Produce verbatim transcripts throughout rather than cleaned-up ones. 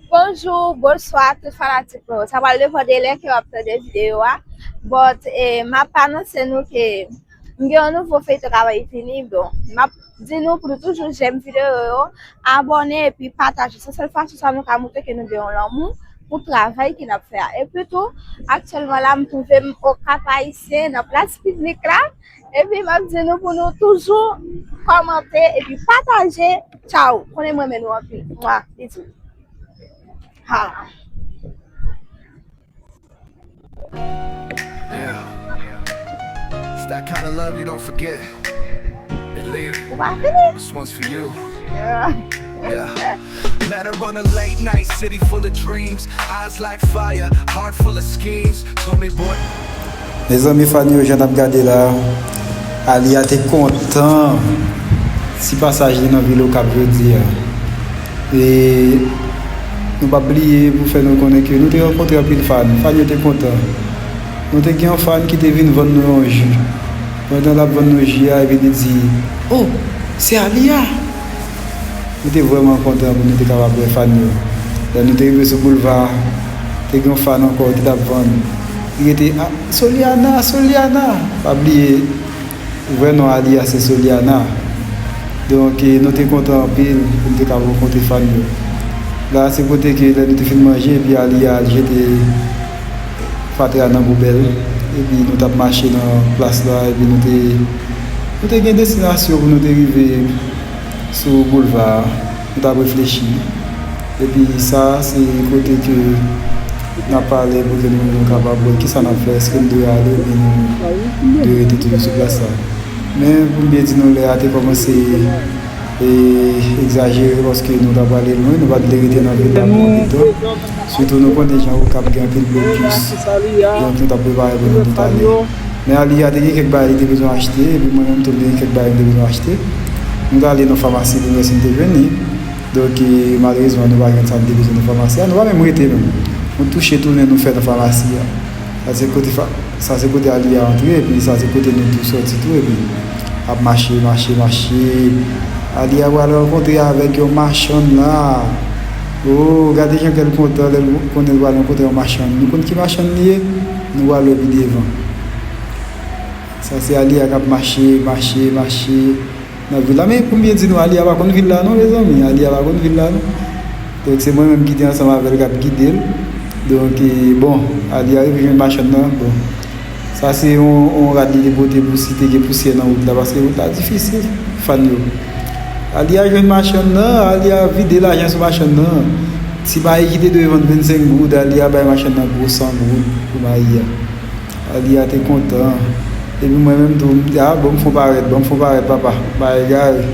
Bonjou, bonswa tout fanatik mwen yo. Sa pral depann de lè ke w ap tande videyo a. But eh, m ap anonse nou ke m gen yon nouvo feyton k ap vini. Bon, m ap di nou pou nou toujou jèm videyo yo, abòne epi pataje. Se sèl fason sa nou ka montre ke nou gen yon lanmou pou travay ke n ap fè a. Epi tou, aktyèlman la, m twouve m Okap Ayisyen nan plas piblik la. Epi m ap di nou pou nou toujou kòmante epi pataje. Tchaw. Konnen m renmen nou anpil. Mwa, bizou. Ha. Yeah. It's that kind of love you don't forget. And leave. Ou pa fini? This one's for you. Yeah. Yeah. Met her on a late night, city full of dreams. Eyes like fire, heart full of schemes. Told me, boy, Mezanmi, fan yo, jan n ap gade la, Alia te kontan ti pasaj li nan vil Okap jodi a. E nou p ap bliye pou fè nou konnen ke nou te rankontre anpil fan. Fan yo te kontan. Nou te gen yon fan ki te vin vann nou yon ji. Pandan l ap vann nou ji a, epi li di, "Oh, se Alia!" Nou te vrèman kontan pou nou te kapab wè fan yo. Lè nou te rive sou boulva a, te gen yon fan ankò ki t ap vann. Li rete, "Ah, Soliana, Soliana!" Pa bliye, vrè non Alia se Soliana. Donk, eh, nou te kontan anpil pou nou te kapab rankontre fan yo. La, se kote ke lè nou te fin manje, epi Alia al jete fatra nan poubèl. Epi nou t ap mache nan plas la, epi nou te, nou te gen destinasyon pou nou te rive sou boulva a. Nou t ap reflechi. Epi sa, se kote ke n ap pale pou ke nou, nou kapab wè kisa n ap fè, èske n dwe ale oubyen nou dwe rete toujou sou plas la. Men, pou m byen di nou, lè a te kòmanse e egzajere paske nou ta prale lwen, nou pa t vle rete nan vil la pou anpil tan. Sitou nou konnen jan Okap gen anpil blokis. Donk nou t ap prepare pou nou tout ale. Men Alia te gen kèk bagay li te bezwen achte, epi mwen menm tou m te gen kèk bagay m te bezwen achte. Nou t ale nan famasi pou n wè si n te jwenn li. Donk e, malerezman nou pa jwenn sa n te bezwen nan famasi a. Nou pa menm rete menm. Nou touche tounen nou fè nan famasi a. Sa se kote fa, sa se kote Alia antre, epi sa se kote nou tou sòti tou, epi ap mache, mache, mache. Alia pral rankontre avèk yon machann la. Oh, gade jan kè l kontan lè l konnen l pral rankontre yon machann. Nou konn ki machann li ye? Nou pral wè pi devan. Sa se Alia k ap mache, mache, mache. Nan vil la. Men pou m byen di nou, Alia pa konn vil la non, mezanmi. Alia pa konn vil la non. Donk se mwen menm ki te ansanm avè l k ap gide l. Donk, e, bon, Alia rive jwenn machann nan. Bon, sa se yon, yon rad li te pote pou si te gen pousyè nan wout la, paske wout la difisil, fan yo. Alia jwenn machann nan, Alia vide lajan sou machann nan. Ti mayi ki te dwe vann vennsenk goud, Alia bay machann nan gwo san goud pou mayi a. Alia te kontan. Epi mwen menm tou, m di, "A, ban m fon parèt, ban m fon parèt, papa." Bagay egare.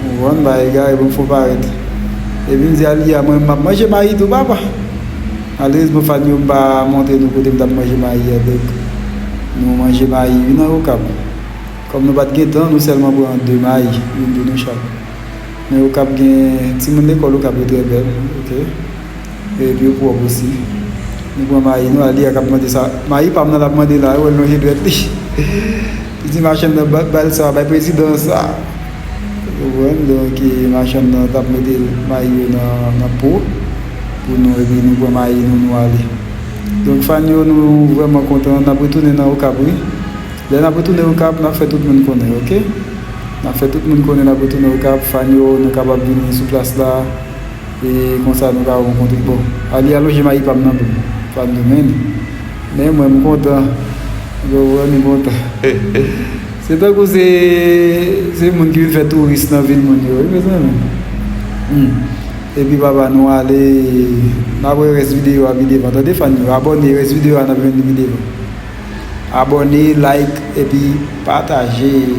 Ou konprann, bagay egare, ban m fon parèt. Epi m di Alia, "Mwen, m ap manje mayi tou, papa." Malerezman, fan yo, m pa montre nou kote m t ap manje mayi a, donk nou manje mayi wi nan Okap. Kòm nou pa t gen tan, nou sèlman pran de mayi, youn pou nou chak. Men Okap gen timoun lekòl Okap yo trè bèl, oke. Epi yo pwòp osi. Nou pran mayi nou, Alia k ap mande sa. Mayi pa m nan l ap mande la, ou wè l lonje dwèt li. Li di machann nan, "Ba, ba l sa, bay prezidan sa." Ou konprann? Donk, e, machann nan t ap mete mayi yo nan, nan po pou nou, epi nou pran mayi nou, nou ale. Donk, fan yo, nou vrèman kontan. N ap retounen nan Okap, wi. Lè n ap retounen Okap, n ap fè tout moun konnen, oke? N ap fè tout moun konnen n ap retounen Okap. Fan yo, nou kapab vini sou plas la. E konsa nou ka rankontre. Bon, Alia lonje mayi pa m nan pou m. Fan yo, men. Men mwen, m kontan. Yo, wè, nou kontan. Se tankou se, se moun ki vin fè touris nan vil moun yo, wi, mezanmi. Hmm. Epi papa, nou ale, n ap wè rès videyo a pi devan. Tande, fan yo, abòne, rès videyo a n ap jwenn li pi devan. Abòne, like, epi pataje.